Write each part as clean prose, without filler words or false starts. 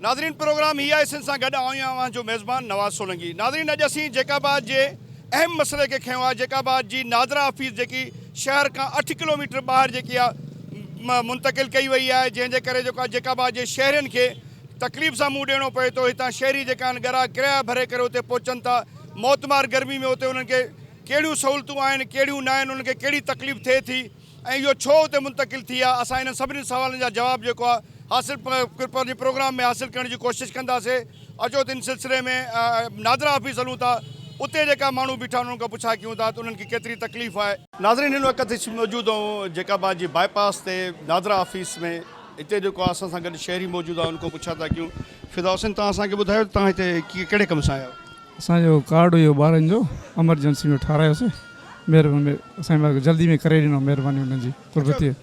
ناظرين پروگرام هي آهي سنڌ سان گڏ آئون آهيان اوهان جو ميزبان نواز سولنگي ناظرين اڄ اسين جيڪب آباد جي اهم مسئلي کي کنيو آهي جيڪب آباد جي نادرا آفيس جيڪي شهر کان 8 ڪلوميٽر ٻاهر جيڪي آهي منتقل ڪئي وئي آهي جنهن جي ڪري جيڪو آهي جيڪب آباد جي شهرين کي تڪليف سان منهن ڏيڻو پئي ٿو هتان شهري جيڪا آهن ڳرا ڪرايا ڀري ڪري اتي پهچن ٿا موتمار گرمي ۾ اتي انهن کي ڪهڙيون سهولتون آهن ڪهڙيون ناهن انهن کي ڪهڙي تڪليف ٿئي ٿي ۽ اهو ڇو اتي منتقل ٿي آهي اسان انهن سڀني سوالن جا جواب جيڪو آهي حاصل پنهنجي پروگرام ۾ حاصل ڪرڻ جي ڪوشش ڪنداسي اچو ته ان سلسلي ۾ نادرا آفيس هلون ٿا اتي جيڪا ماڻهو بيٺا آهن انهن کان پڇا ڪيون ٿا ته انهن کي ڪيتري تڪليف آهي. ناظرين هن وقت اسين موجود آهيون جيڪب آباد جي باء پاس تي نادرا آفيس ۾ اتي جيڪو آهي اسان سان گڏ شهري موجود آهي ان کان پڇا ٿا ڪيون فدا حسين توهان اسان کي ٻڌايو ته توهان هتي ڪهڙي ڪم سان آيا آهيو. اسان جو ڪارڊ هيو ٻارن جو امرجنسي ۾ ٺارايوسي مهرباني اسان جي جلدي ۾ ڪري ڏنو مهرباني انهن جي قرب ٿئي.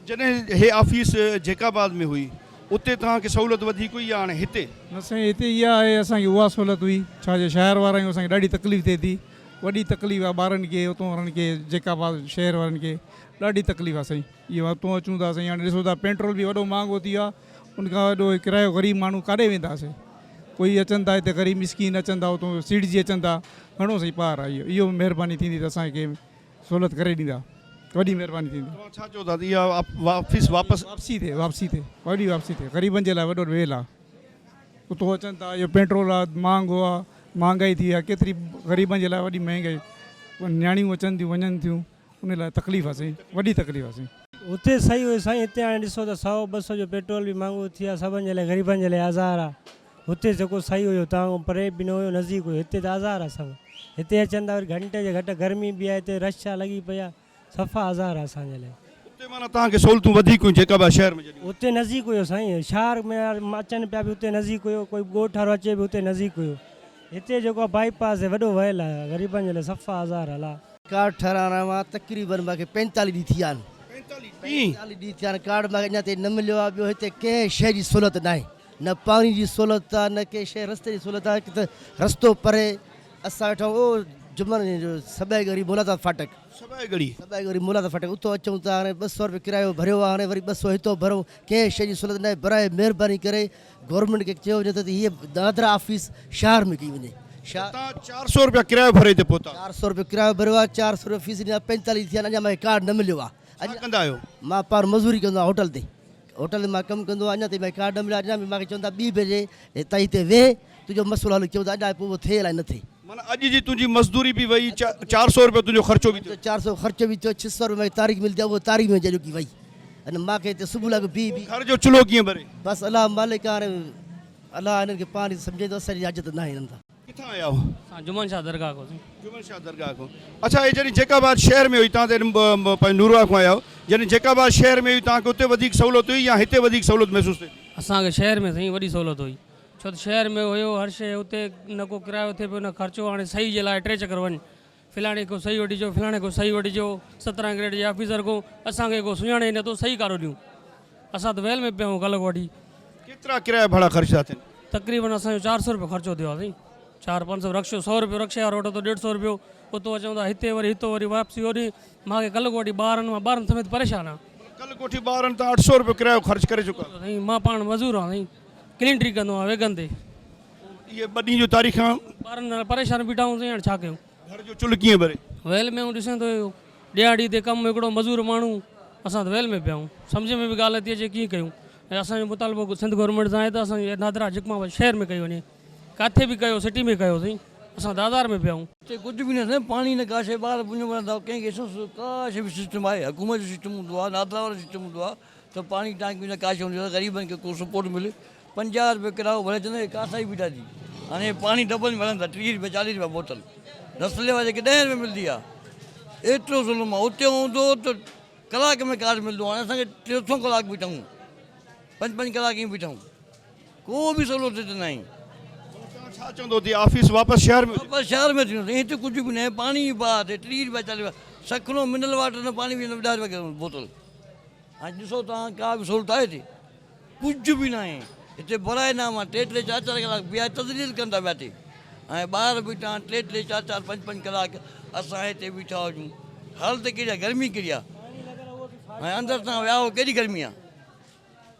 جڏهن هي آفيس جيڪب آباد ۾ هئي اتي توهان کي سهولت وڌيڪ هئي يا هاڻي هتي؟ نه سائين هتي اها آهي اسان کي اها سهولت هئي ڇا جو شهر وارا آهيون اسان کي ڏاڍي تڪليف ٿئي ٿي وڏي تڪليف آهي ٻارن کي اتون وارن کي جيڪب آباد شهر وارن کي ڏاڍي تڪليف آهي سائين اهو اتون اچون ٿا سائين هاڻي ڏسو ٿا پيٽرول به وڏو مهانگو ٿي ويو آهي ان کان وڏو ڪرايو غريب ماڻهو ڪاڏي وينداسي ڪوئي اچن ٿا هتي غريب مسڪين اچن ٿا اتو سيڙجي اچن ٿا گهڻو سائين پار آهي اهو اهو مهرباني ٿيندي ته اسان کي سهولت ڪري ڏيندا وڏي مهرباني ٿيندي. توهان ڇا چئو ٿا ته اها آفيس واپس. واپسي ٿئي واپسي ٿئي وڏي واپسي ٿئي غريبن جي لاء وڏو ويل آهي اتو اچن ٿا اهو پيٽرول آهي مهانگو آهي مهانگائي ٿي وئي آهي ڪيتري غريبن جي لاء وڏي مهنگائي نياڻيون اچن ٿيون وڃن ٿيون ان لاء تڪليف آ سائين وڏي تڪليف آ سائين. اتي صحيح هئي سائين هتي هاڻي ڏسو ته سئو ٻه سئو جو پيٽرول به مھانگو ٿي ويو آ سڀن جي لاء غريبن جي لاء آزار آ هتي جيڪو صحيح هيو تان کان پري به نه هيو نزديڪ هيو هتي ته آزار آ سڀ هتي اچن ٿا وري گھنٽي جي گھٽ گرمي به آ هتي رش آ لڳي پئي آ صفا آزار آ اسان جي لاء. اتي معنيٰ توهان کي سهولتون وڌيڪ هيون جيڪب آباد شهر ۾ جڏهن. اتي نزديڪ هيو سائين شهر ۾ اچن پيا به اتي نزديڪ هيو ڪوئي ڳوٺ وارو اچي به اتي نزديڪ هيو هتي جيڪو آ بائي پاس تي وڏو ويل آ غريبن جي لاء صفا آزار آ لا. ڪارڊ ٺهرائڻ آيو آهيان تقريبن مان کي پنجتاليهه ڏينهن ٿي ويا آهن پنجتاليهه ڏينهن ٿيا آهن ڪارڊ مان کي اڃا تائين نه مليو آهي ٻيو هتي ڪنهن شيء جي سهولت ناهي نه پاڻي جي سهولت آهي نه ڪنهن شيء رستي جي سهولت آهي ته رستو پري اسان ويٺا آهيون او جمن جو سٻائي ڳڙهي مولاداد فاٽڪ سٻائي ڳڙهي سٻائي ڳڙهي مولاداد فاٽڪ اتو اچون ٿا هاڻي 200 روپيه ڪرايو ڀريو آهي هاڻي وري 200 هتو ڀرون ڪنهن شيء جي سهولت ناهي براء مهرباني ڪري گورنمينٽ کي چيو وڃي ته هيء دادرا آفيس شهر ۾ ڪئي وڃي. تان 400 روپيا ڪرايو ڀري هتي پهتا. 400 روپيو ڪرايو ڀريو آهي، 400 روپيا فيس ڏني آهي، 45 ٿيا آهن اڃا مان کي ڪارڊ نه مليو آهي. ڇا ڪندا آهيو؟ مان پاڻ مزوري ڪندو آهيان هوٽل تي، هوٽل تي مان ڪم ڪندو آهيان، اڃا تائين مان کي ڪارڊ نه مليو آهي، اڃا به مان کي چون ٿا ٻي بجي تائين هتي ويهه، تنهنجو مسئلو حل ڪيون ٿا، اڃا پوء اهو ٿئي الائي نه ٿئي. معنيٰ اڄ جي تنهنجي مزدوري به وئي، 400 روپيو تنهنجو خرچو به ٿيو. 400 خرچو به ٿيو، 600 روپيا مان کي تاريخ ملندي آهي، اها تاريخ منهنجي اڄوڪي وئي. ۽ مان کي هتي صبح لڳ بيهي بيهي. گهر جو چلهو ڪيئن ٻري. بس الله مالڪ آ هاڻي الله هنن کي پاڻ ئي سمجهائيندو اسان جي حاجت ناهي هنن سان. ڪٿان آيا آهيو؟ اسان جمن شاهه درگاهه کان سائين. جمن شاهه درگاهه کان. اڇا هي جڏهن جيڪب آباد شهر ۾ هئي توهان ته پنهنجي نورواهه کان آيا آهيو جڏهن جيڪب آباد شهر ۾ هئي توهان کي اتي وڌيڪ سهولت هئي يا هتي وڌيڪ سهولت محسوس ٿئي ٿي؟ اسان کي شهر ۾ سائين وڏي سهولت هئي ڇو ته شهر ۾ هيو هر شيء اتي نه ڪو ڪرايو ٿئي پيو نه خرچو هاڻي صحيح جي لاء ٽي چڪر وڃ فلاڻي کان صحيح وٺي چو فلاڻي کان صحيح وٺي چو 17 گريڊ جي آفيسر کان اسان کي ڪو سڃاڻي ئي نٿو صحيح ڪارو ڏيون اسان ته ويل ۾ پيا آهيون ڪلڪ وٺي. ڪيترا ڪرايا ڀاڙا خرچ ٿا ٿين؟ تقريبن اسان جو 400 روپيو خرچو ٿيو آهي سائين چار پنج سو رڪشو سو روپيو رڪشي وارو وٺي ٿو ڏيڍ سو روپيو اتو اچون ٿا هتي وري هتو وري واپسي هوڏي مان کي ڪلڪ وٺي ٻارن مان ٻارن سميت پريشان آهيان. ڪلڪ وٺي ٻارن تان 800 روپيو ڪرايو خرچ ڪري چڪا آهيو. سائين مان پاڻ مزور آهيان سائين ڪلينٽري ڪندو آهيان ويگن تي. اهي ٻه ڏينهن جون تاريخان. ٻارن سان پريشان بيٺا آهيون سائين هاڻي ڇا ڪيون. گهر جو چلهه ڪيئن ٻري. ويل ۾ آئون ڏسين ٿو اهو ڏيهاڙي تي ڪم هڪڙو مزور ماڻهو اسان ته ويل ۾ پيا آهيون سمجهه ۾ به ڳالهه نٿي اچي ڪيئن ڪيون ۽ اسان جو مطالبو سنڌ گورنمينٽ سان آهي ته اسان جي نادرا جڪما آباد شهر ۾ ڪئي وڃي ڪاٿي به ڪيو سٽي ۾ ڪيو سائين اسان ته آزار ۾ پيا آهيون. هتي ڪجهه به نه سائين پاڻي نه ڪا شيء ٻار پڃ مرن ٿا ڪنهن کي ڪا شيء به سسٽم آهي حڪومت جو سسٽم هوندو آهي نادرا وارو سسٽم هوندو آهي ته پاڻي ٽانڪيون نه ڪا شيء هوندي آهي غريبن کي ڪو سپورٽ ملي 50 روپيه ڪرايو ڀري اچن ڪاسائي بيٺا ٿي هاڻي پاڻي ڊبل ۾ هلن ٿا 30 روپيه 40 روپيه بوتل نسلي واري کي 10 روپيه ملندي آهي ايترو ظلم آهي اتي هوندو ته ڪلاڪ ۾ ڪارڊ ملندو هاڻي اسان کي ٽي سو ڪلاڪ بيٺا آهيون پنج پنج ڪلاڪ ائين بيٺا آهيون ڪو به سهولت هتي ناهي. توهان ڇا چوندو ته آفيس واپس شهر ۾ هجي؟ واپس شهر ۾ ٿيندو سائين هتي ڪجهه به ناهي پاڻي ئي باهه تي 30 روپيا 40 روپيا سکڻو منرل واٽر نه پاڻي به 10 روپيا بوتل هاڻي ڏسو توهان ڪا به سهولت آهي هتي؟ ڪجهه به ناهي هتي برائي نام آهي ٽي ٽي چار چار ڪلاڪ بيهاري تذليل ڪن ٿا پيا هتي ۽ ٻار بيٺا آهن ٽي ٽي چار چار پنج پنج ڪلاڪ اسان هتي بيٺا هجون حالت ڪهڙي آهي گرمي ڪهڙي آهي ۽ اندر توهان ويا هو ڪيڏي گرمي آهي.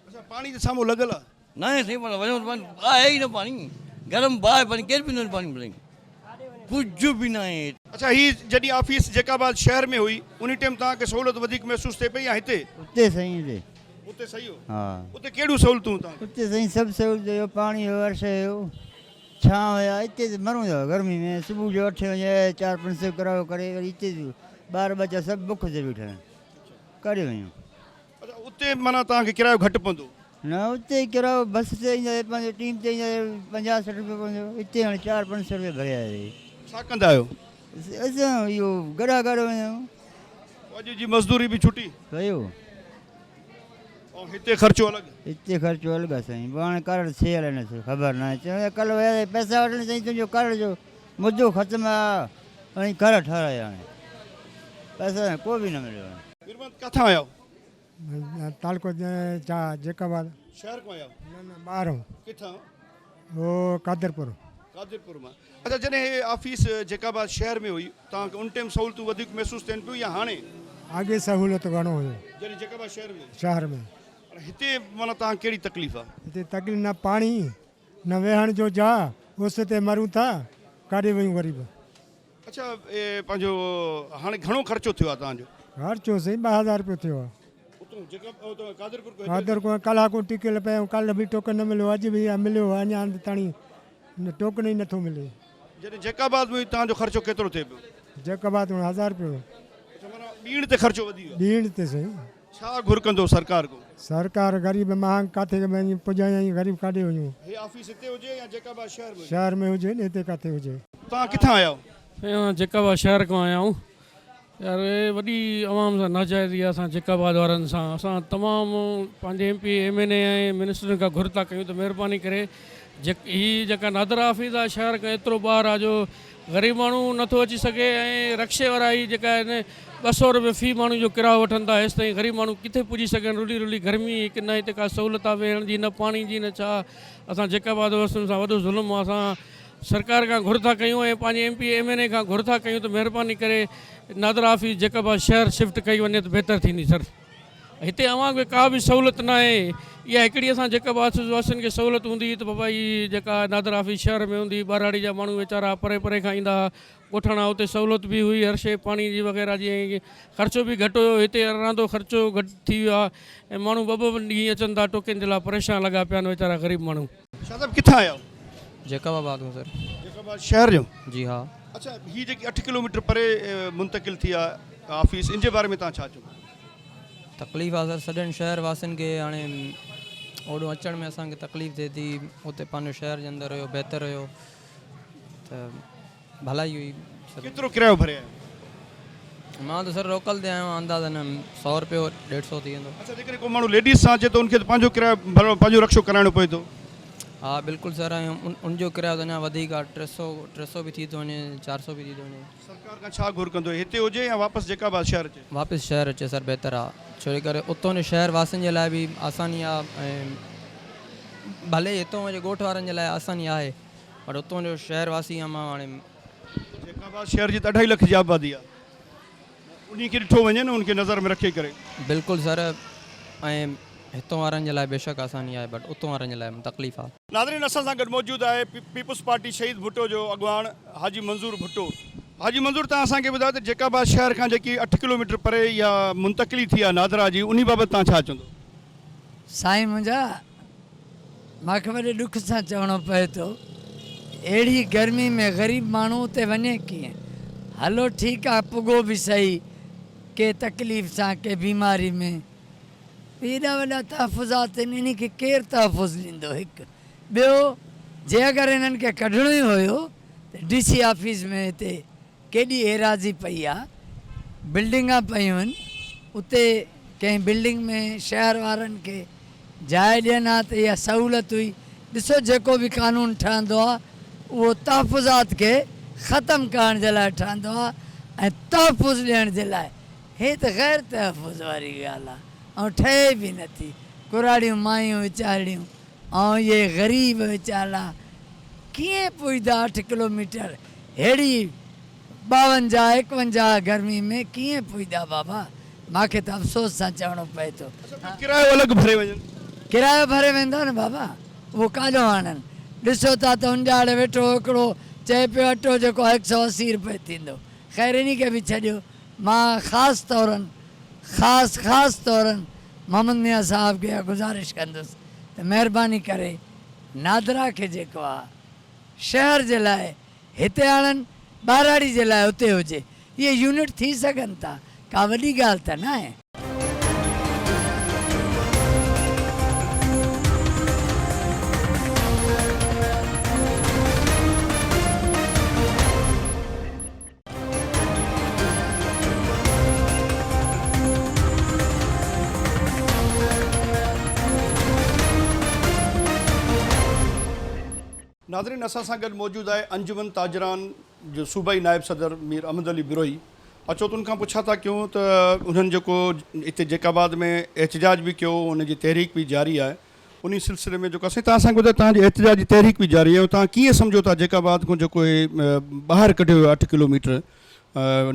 اڇا پاڻي ته سامهون لڳل آهي. ناهي سائين پاڻ وڃون ته آهي ئي نه پاڻي گرم باهه پاڻي ڪير پيئندو پاڻي سائين ڪجهه به ناهي. اڇا هي جڏهن آفيس جيڪب آباد شهر ۾ هئي انهي ٽيم توهان کي سهولت وڌيڪ محسوس ٿئي پئي يا هتي؟ اتي سائين اتي. اتي صحيح هو؟ ها. اتي ڪهڙيون سهولتون هيون توهان کي؟ اتي سائين سڀ سهولت هيو پاڻي هيو هر شيء هيو ڇانو هيا اتي ته مرون ٿا گرمي ۾ صبح جو اٺين وڄي چار پنج سو ڪرايو ڪري وري اتي ٻار ٻچا سڀ بک تي بيٺا آهن ڪاڏي وڃون. اڇا اتي معنيٰ توهان کي ڪرايو گهٽ پوندو. نه اتي ڪرايو بس تي ايندا هئا پنهنجو ٽيم تي ايندا هئا پنجاهه سٺ روپيا پوندو هو اتي هاڻي چار 500 روپيا ڀريا آهي. ڇا ڪندا آهيو؟ اسان اهو گڏا گاڏو وڃا آهيون. اڄ جي مزدوري به ڇٽي. ويو. ۽ هتي خرچو الڳ. هتي خرچو الڳ آهي سائين پوء هاڻي ڪارڊ ٿئي الائي نه ٿئي خبر ناهي چون ٿا ڪلهه ويا سين پئسا وٺڻ سائين تنهنجو ڪارڊ جو مدو ختم آهي وڃي ڪارڊ ٺهرايو هاڻي پئسا ڪو به نه مليو هاڻي. ميرمحمد ڪاٿان آيا آهيو؟ تعلقو جيڪب آباد. شهر کان آيا آهيو؟ نه نه ٻاهرون. ڪٿان؟ هو قادرپور. قادرپور مان. اڇا جڏهن هي آفيس جيڪب آباد شهر ۾ هئي توهان کي ان ٽيم سهولتون وڌيڪ محسوس ٿين پيون يا هاڻي؟ اڳي سهولت گهڻو هيو. جڏهن جيڪب آباد شهر ۾. شهر ۾. پر هتي معنيٰ توهان کي ڪهڙي تڪليف آ؟ هتي تڪليف نه پاڻي نه ويهڻ جو جاء اس تي مرون ٿا ڪاڏي ويون غريب. اڇا پنهنجو هاڻي گهڻو خرچو ٿيو آهي توهان جو؟ خرچو سائين 2000 روپيو ٿيو آهي. اتون جيڪب اتون قادرپور کان هتي؟ قادرپور کان ڪلاڪ کان ٽڪيل پيا آهيون ڪالهه به ٽوڪن نه مليو اڄ به مليو آهي اڃا تاڻي ٽوڪن ئي نٿو ملي. جڏهن جيڪب آباد ۾ هئي توهان جو خرچو ڪيترو ٿئي پيو؟ جيڪب آباد ۾ 1000 روپيو. اڇا معنيٰ ٻيڻ تي خرچو وڌي ويو آهي. ٻيڻ تي سائين. ڇا گهر ڪندو سرڪار ڪو؟ سرڪار غريب مهانگ ڪاٿي وڃي پڄايائين غريب ڪاڏي وڃون. هي آفيس هتي هجي يا جيڪب آباد شهر ۾ هجي؟ شهر ۾ هجي نه هتي ڪاٿي هجي. توهان ڪٿان آيا آهيو؟ سائين اسان جيڪب آباد شهر کان آيا آهيون يار وڏي عوام سان ناجائزي آهي اسان جيڪب آباد وارن سان اسان تمام پنهنجي M P M N A ۽ منسٽرن کان گهر ٿا ڪيون ته مهرباني ڪري هي جيڪا نادرا آفيس آهي شهر کان ايترو ٻاهر آهي جو غريب ماڻهو نٿو اچي سگهي ۽ رڪشي وارا هي جيڪا آهن 200 روپيه في ماڻهو جو ڪرايو وٺن ٿا هيستائين غريب ماڻهو ڪٿي پڄي سگهن رلي رلي گرمي هڪ نه هتي ڪا سهولت آهي ويهڻ جي نه پاڻي جي نه ڇا اسان جيڪب آباد واسين سان وڏو ظلم آهي اسان سرڪار کان گهر ٿا ڪيون ۽ پنهنجي M P M N A کان گهر ٿا ڪيون ته مهرباني ڪري نادرا آفيس جيڪب آباد شهر شفٽ ڪئي وڃي ته بهتر ٿيندي سر. هتي اوهان کي ڪا به سهولت ناهي. اها هڪڙي اسان جيڪب واسين کي سهولت هوندي هئي ته بابا هي جيڪا نادر آفيس شهر ۾ هوندي هئي ٻهراڙي جا ماڻهو ويچارا پري پري کان ايندا هئا ڳوٺاڻا اتي سهولت به هئي هر شيء پاڻي جي وغيره جي ۽ خرچو به گهٽ هيو هتي رهندو خرچو گهٽ ٿي ويو آهي ۽ ماڻهو ٻه ٻه ڏينهن اچن ٿا ٽوڪين جي لاء پريشان لڳا پيا آهن ويچارا غريب ماڻهو. شاهه صاحب ڪٿان آيا آهيو؟ جيڪب آباد کان سر. جيڪب آباد شهر جو؟ جي ها. اڇا هي جيڪي 8 ڪلوميٽر پري منتقل ٿي آهي آفيس ان جي باري ۾ توهان ڇا چوندو؟ تڪليف آ سر سڄن شهر واسين کي هاڻي اوڏو اچڻ ۾ اسان کي تڪليف ٿئي ٿي اتي پنهنجو شهر جي اندر هيو بهتر هيو ته ڀلائي هئي سر. ڪيترو ڪرايو ڀري آيو؟ مان ته سر لوڪل تي آيو آهيان اندازن 100 روپيو 150 ٿي ويندو. اڇا جيڪڏهن ڪو ماڻهو ليڊيز سان اچي ته ان کي ته پنهنجو ڪرايو ڀرڻو پنهنجو رڪشو ڪرائڻو پوي ٿو. ها بلڪل سر ۽ ان جو ڪرايو ته اڃا وڌيڪ آ 300 به ٿي ٿو وڃي 400 به ٿي ٿو وڃي. سرڪار کان ڇا گهر ڪندو هتي هجي يا واپس جيڪب آباد شهر اچي؟ واپس شهر اچي سر بهتر آ ڇو جي ڪري اتو جي شهر واسين جي لاء به آساني آ ۽ ڀلي هتو جي ڳوٺ وارن جي لاء آساني آهي پر اتو جو شهر واسي آ مان هاڻي. جيڪب آباد شهر جي ته اڍائي لک جي آبادي آ انهي کي ڏٺو وڃي نه ان کي نظر ۾ رکي ڪري. بلڪل سر ۽ هتو وارن جي لاء بيشڪ آساني آهي بٽ اتو وارن جي لاء تڪليف آ. ناظرين اسان سان گڏ موجود آهي پيپلز پارٽي شهيد ڀٽو جو اڳواڻ حاجي منظور ڀٽو. حاجي منظور توهان اسان کي ٻڌايو ته جيڪب آباد شهر کان جيڪي 8 ڪلوميٽر پري اها منتقلي ٿي آهي نادرا جي انهي بابت توهان ڇا چوندو؟ سائين منهنجا مان کي وڏي ڏک سان چوڻو پئي ٿو اهڙي گرمي ۾ غريب ماڻهو اتي وڃي ڪيئن؟ هلو ٺيڪ آ پڳو به سهي ڪي تڪليف سان ڪي بيماري ۾ ايڏا وڏا تحفظات آهن انهي کي ڪير تحفظ ڏيندو هڪ ٻيو جي اگر انهن کي ڪڍڻو ئي هيو ته ڊي سي آفيس ۾ هتي ڪيڏي ايراضي پئي آ بلڊنگان پيون آهن اتي ڪنهن بلڊنگ ۾ شهر وارن کي جاء ڏين ها ته اها سهولت هئي ڏسو جيڪو به قانون ٺهندو آ اهو تحفظات کي ختم ڪرڻ جي لاء ٺهندو آ ۽ تحفظ ڏيڻ جي لاء هي ته غير تحفظ واري ڳالهه آ ۽ ٺهي به نه ٿي. ڪراڙيون مايون ويچارڙيون ۽ اهي غريب ويچارڙا ڪيئن پڄدا 8 ڪلوميٽر ههڙي 52 51 گرمي ۾ ڪيئن پڄدا بابا ماکي ته افسوس سان چوڻو پئي ٿو. اڇا ڪرايو الڳ ڀري وڃن. ڪرايو ڀري ويندا نه بابا. اهو ڪاڏو آڻن؟ ڏسو ٿا ته ان ڏهاڙي ويٺو هو هڪڙو چئي پيو اٽو جيڪو آهي هڪ سئو 80 روپيه ٿيندو. خير انهي کي به ڇڏيو. مان خاص طورن خاص خاص طورن محمد ميان صاحب کي اها گذارش ڪندس ته مهرباني ڪري نادرا کي جيڪو آهي شهر جي لاء هتي آڻن ٻهراڙي جي لاء اتي هجي اهي يونٽ ٿي سگهن ٿا ڪا وڏي ڳالهه ته ناهي. ناظرين اسان سان گڏ موجود آهي انجمن تاجران جو صوبائي نائب صدر مير احمد علي بروهي اچو ته ان کان پڇا ٿا ڪيون ته انهن جيڪو هتي جيڪب آباد ۾ احتجاج به ڪيو ان جي تحريڪ به جاري آهي انهي سلسلي ۾ جيڪو اسين توهان سان ٻڌايو توهان جي احتجاج جي تحريڪ به جاري آهي توهان ڪيئن سمجهو ٿا جيڪب آباد کان جيڪو هي ٻاهر ڪڍيو ويو 8 ڪلوميٽر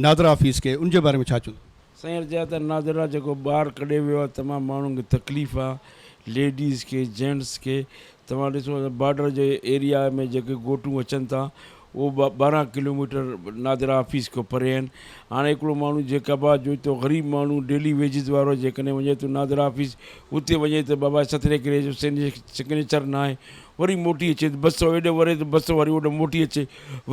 نادرا آفيس کي ان جي باري ۾ ڇا چوندو؟ سائين عرض آهي ته نادرا جيڪو ٻاهر ڪڍي ويو آهي تمام ماڻهن کي تڪليف آهي ليڊيز کي جينٽس کي توهان ڏسو ته بارڊر جي ايريا ۾ جيڪي ڳوٺون اچن ٿا اهو 12 ڪلوميٽر نادرا آفيس کان پري آهن هاڻي هڪڙو ماڻهو جيڪب آباد جو هتو غريب ماڻهو ڊيلي ويجز وارو جيڪڏهن وڃي ٿو نادرا آفيس اتي وڃي ته بابا سترهين ڪري جو سگنيچر ناهي وري موٽي اچي ته بس هيڏي وري ته بس وري اوڏي موٽي اچي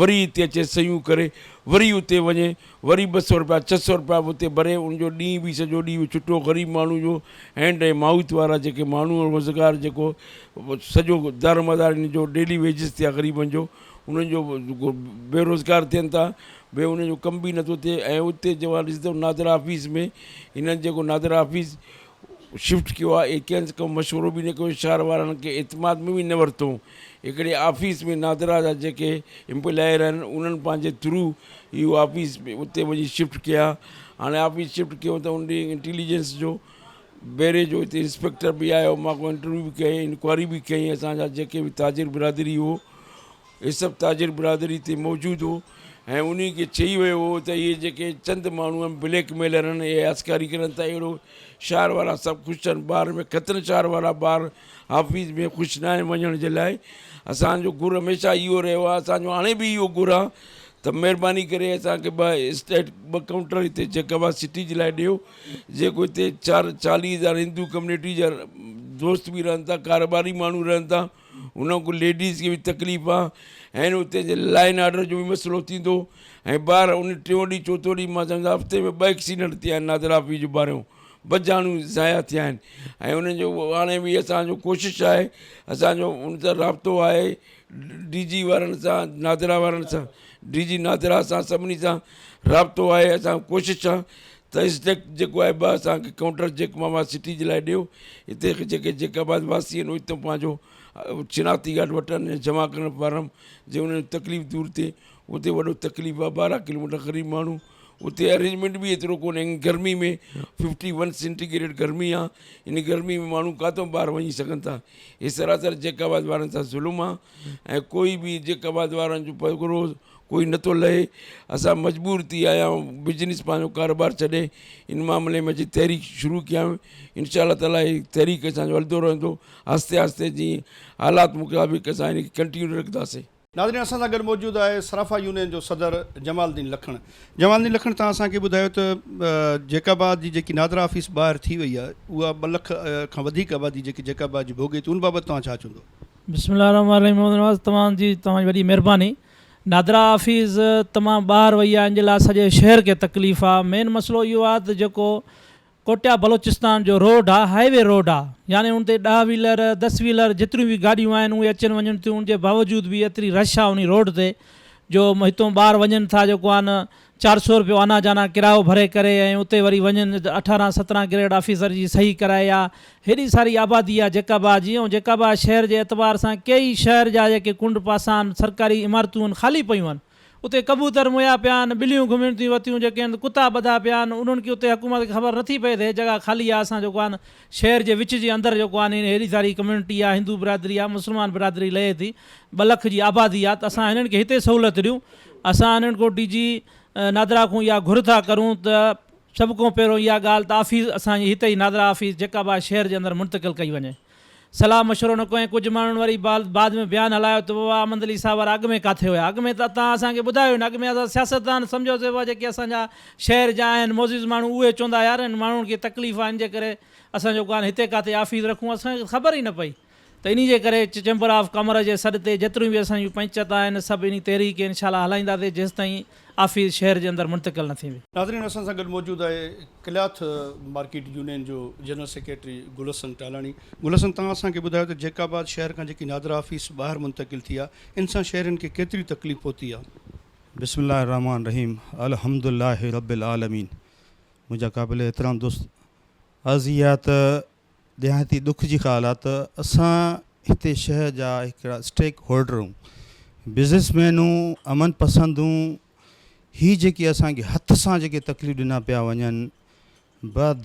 وري هتي اچي صحيحون ڪري وري اتي وڃي وري 200 روپيا 600 روپيا به اتي ڀري ان جو ڏينهن به سڄو ڏينهن ڇٽو غريب ماڻهو جو هينڊ ۽ مائوٿ وارا جيڪي ماڻهو روزگار جيڪو سڄو دارومدار ان جو ڊيلي ويجز تي آهي غريبن جو انهن جو بيروزگار ٿين ٿا ٻيو انهن جو ڪم به نٿو ٿئي ۽ اتي جوان ڏسندو نادرا آفيس ۾ هنن جيڪو نادرا آفيس شفٽ ڪيو آهي اهي ڪنهن کان مشورو به نه ڪيو شهر وارن کي اعتماد ۾ به نه ورتو هڪڙي آفيس ۾ نادرا جا جيڪي امپلائر آهن انهن پنهنجي ٿرو اهو آفيس اتي وڃي شفٽ ڪيا هاڻي آفيس شفٽ ڪيو ته ان ڏينهن انٽيليجنس جو بيري جو اتي انسپيڪٽر به آيو مان کان انٽرويو به ڪيائين انڪوائري به ڪيائين اسان جا جيڪي به تاجر برادري هو اهي سڀ تاجر برادري اتي موجود هو ۽ انهي کي چئي ويو هو ته اهي جيڪي چند ماڻهو آهن بليڪ ميلر آهن اهي آسڪاري ڪرن ٿا اهڙو شهر وارا سڀ خوش آهن ٻاهر ۾ ختن شهر وارا ٻاهر آفيس ۾ خوش نه آهن وڃڻ جي لاء اسان جو گهر هميشه اهو رهيو آهي اسان جو هاڻي به اهو گهر آهي ته مهرباني ڪري اسان کي ٻه اسٽيٽ ٻه ڪائونٽر هتي جيڪب آباد سٽي جي لاء ڏيو جيڪو هتي چار 40 هزار هندو ڪميونٽي جا دوست به رهن ٿا ڪاروباري ماڻهو رهن ٿا ان کان ليڊيز کي به تڪليف آ ۽ اتي جي لائن آرڊر جو به مسئلو ٿيندو ۽ ٻار ان ٽيون ڏينهن چوٿون ڏينهن مان سمجهان هفتي ۾ ٻه ايڪسيڊنٽ ٿيا آهن نادرا آفيس جو ٻارهيون ٻه جانون ضايع ٿيا آهن ۽ انهن جو هاڻي به اسانجو ڪوشش آهي اسانجو ان سان رابطو آهي ڊي جي وارن سان نادرا وارن سان ڊي جي نادرا سان سڀني سان رابطو آهي اسان ڪوشش آ ته اسٽيڪ جيڪو آهي ٻه اسان کي ڪائونٽر جيڪب آباد سٽي جي لاء ڏيو هتي جيڪي جيڪب آباد واسي آهن اهي هتان پنهنجو شناختي ڪارڊ وٺن ۽ جمع ڪرڻ فارم جي انهن جي تڪليف دور ٿئي اتي وڏو تڪليف آهي 12 ڪلوميٽر غريب ماڻهو اتي ارينجمينٽ به ايترو ڪونهي گرمي ۾ 51 سينٽي گريڊ گرمي آهي ان گرمي ۾ ماڻهو ڪاتو ٻاهر وڃي سگهن ٿا هي سراسر جيڪب آباد وارن سان ظلم آهي ۽ ڪوئي به جيڪب آباد وارن جو پڳڙو ڪوئي نٿو لهي اسان مجبور ٿي آيا آهيون بزنس پنهنجو ڪاروبار ڇڏي ان معاملي ۾ اچي تحريڪ شروع ڪيا آهيون انشاء الله تعالي هي تحريڪ اسانجو هلندو رهندو آهستي آهستي جيئن حالات مطابق اسان هن کي ڪنٽينيو رکنداسين. ناظرين اسان سان گڏ موجود آهي صرافا يونين جو صدر جمال الدين لکڻ. جمال الدين لکڻ توهان اسان کي ٻڌايو ته جيڪب آباد جي جيڪي نادرا آفيس ٻاهر ٿي وئي آهي اها 2 لک کان وڌيڪ آبادي جيڪي جيڪب آباد جي ڀوڳي ٿي ان بابت توهان ڇا چوندو؟ بسم الله الرحمٰن الرحيم محمد نواز توهان جي توهان جي وڏي مهرباني نادرا آفيس تمام ٻاهر وئي آهي ان جي لاء سڄي شهر کي تڪليف آهي مين مسئلو اهو آهي ته جيڪو ڪوٽيا بلوچستان جو روڊ آهي هائي وي روڊ آهي يعني ان تي 10 ويلر 10 ويلر جيتريون به گاڏيون آهن اهي اچن وڃن ٿيون ان جي باوجود به ايتري رش آهي انهي روڊ تي جو هتون ٻاهر وڃن ٿا جيڪو آهي نه 400 روپيو آنا جانا ڪرايو ڀري ڪري ۽ اتي وري وڃن 18 17 گريڊ آفيسر جي صحيح ڪرائي آ هيڏي ساري آبادي آ جيڪب آباد جي ۽ جيڪب آباد شهر جي اعتبار سان ڪيئي شهر جا جيڪي ڪنڊ پاسا آهن سرڪاري عمارتون آهن خالي پيون آهن اتي ڪبوتر مويا پيا آهن ٻليون گهمين ٿيون وتيون جيڪي آهن ڪتا ٻڌا پيا آهن انهن کي اتي حڪومت کي خبر نٿي پئي ته هي جڳهه خالي آ اسان جيڪو آهن شهر جي وچ جي اندر جيڪو آهن هيڏي ساري ڪميونٽي آ هندو برادري آ مسلمان برادري لهي ٿي 2 لک جي آبادي آ ته اسان هنن کي هتي سهولت ڏيون اسان انهن کان ڊي جي نادرا کان اها گهر ٿا ڪرون ته سڀ کان پهريون اها ڳالهه ته آفيس اسان جي هتي ئي نادرا آفيس جيڪب آباد شهر جي اندر منتقل ڪئي وڃي. صلاح مشورو نه ڪيو ۽ ڪجهه ماڻهن وري بعد ۾ بيان هلايو ته بابا احمد علي صاحب وارا اڳ ۾ ڪاٿي هيا اڳ ۾ ته توهان اسان کي ٻڌايو ئي نه اڳ ۾ اسان سياستدان سمجهيوسي بابا جيڪي اسان جا شهر جا آهن معزز ماڻهو اهي چوندا يار هن ماڻهن کي تڪليف آهي ان جي ڪري اسان جو ڪان هتي ڪاٿي آفيس رکون اسان کي خبر ئي نه پئي ته انهي جي ڪري چيمبر آف ڪامرس جي سڏ تي جيتريون به اسان جون پنچت آهن سڀ انهي تحريڪ کي انشاء الله هلائينداسي جيستائين آفيس شهر جي اندر منتقل نه ٿيندي. ناظرين اسان سان گڏ موجود آهي ڪلاٿ مارڪيٽ يونين جو جنرل سيڪريٽري گل حسن ٽالاڻي. گل حسن توهان اسان کي ٻڌايو ته جيڪب آباد شهر کان جيڪي نادرا آفيس ٻاهر منتقل ٿي آهي ان سان شهرين کي ڪيتري تڪليف پهتي آهي؟ بسم الله الرحمٰن الرحيم الحمد لله رب العالمين منهنجا قابل احترام دوست عرض هي آهي ته نهايت ئي ڏک جي ڳالهه آهي ته اسان هتي شهر جا هڪڙا اسٽيڪ هولڊر هون بزنس مين هون امن پسند هون هي جيڪي اسان کي هٿ سان جيڪي تڪليف ڏنا پيا وڃن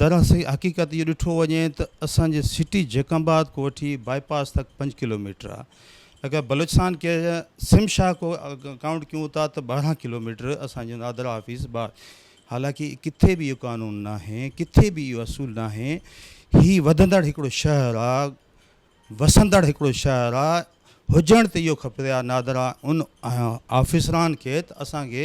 دراصل حقيقت اهو ڏٺو وڃي ته اسان جي سٽي جيڪب آباد کان وٺي باء پاس تڪ پنج ڪلو ميٽر آهي اگر بلوچستان کي سم شاهه کو ڪائونٽ ڪيون ٿا ته 12 ڪلو ميٽر اسان جو نادرا آفيس ٻاهر حالانڪه ڪٿي به اهو قانون ناهي، ڪٿي به اهو اصول ناهي، هي وڌندڙ هڪڙو شهر آ، وسندڙ هڪڙو شهر آ، هجڻ ته اهو کپي ها نادرا ان آفيسران کي ته اسان کي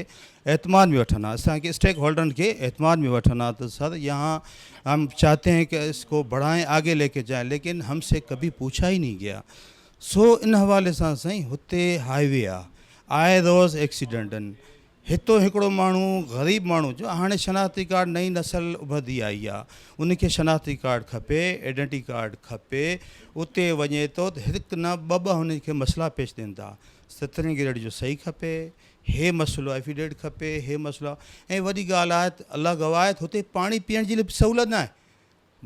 اعتماد ۾ وٺن ها، اسان کي اسٽيڪ هولڊرن کي اعتماد ۾ وٺن ها ته سر يهان هم چاهتي هين ڪه اس ڪو بڙهائين آگي ليڪي جائين ليڪن هم سي ڪڀي پوڇا ئي نهين گيا سو ان حوالي سان سائين هتي هائي وي آ، آئي روز ايڪسيڊنٽ آهن، هتو هڪڙو ماڻهو غريب ماڻهو جو هاڻي شناختي ڪارڊ نئين نسل اڀرندي آئي آ ان کي شناختي ڪارڊ کپي ايڊنٽي ڪارڊ کپي اتي وڃي ٿو ته هڪ نه ٻه ٻه هن کي مسئلا پيش ڏين ٿا سترهين گريڊ جو صحيح کپي هي مسئلو افيڊيوٽ کپي هي مسئلو ۽ وڏي ڳالهه آهي ته الله گواهه آهي ته هتي پاڻي پيئڻ جي لاء سهولت ناهي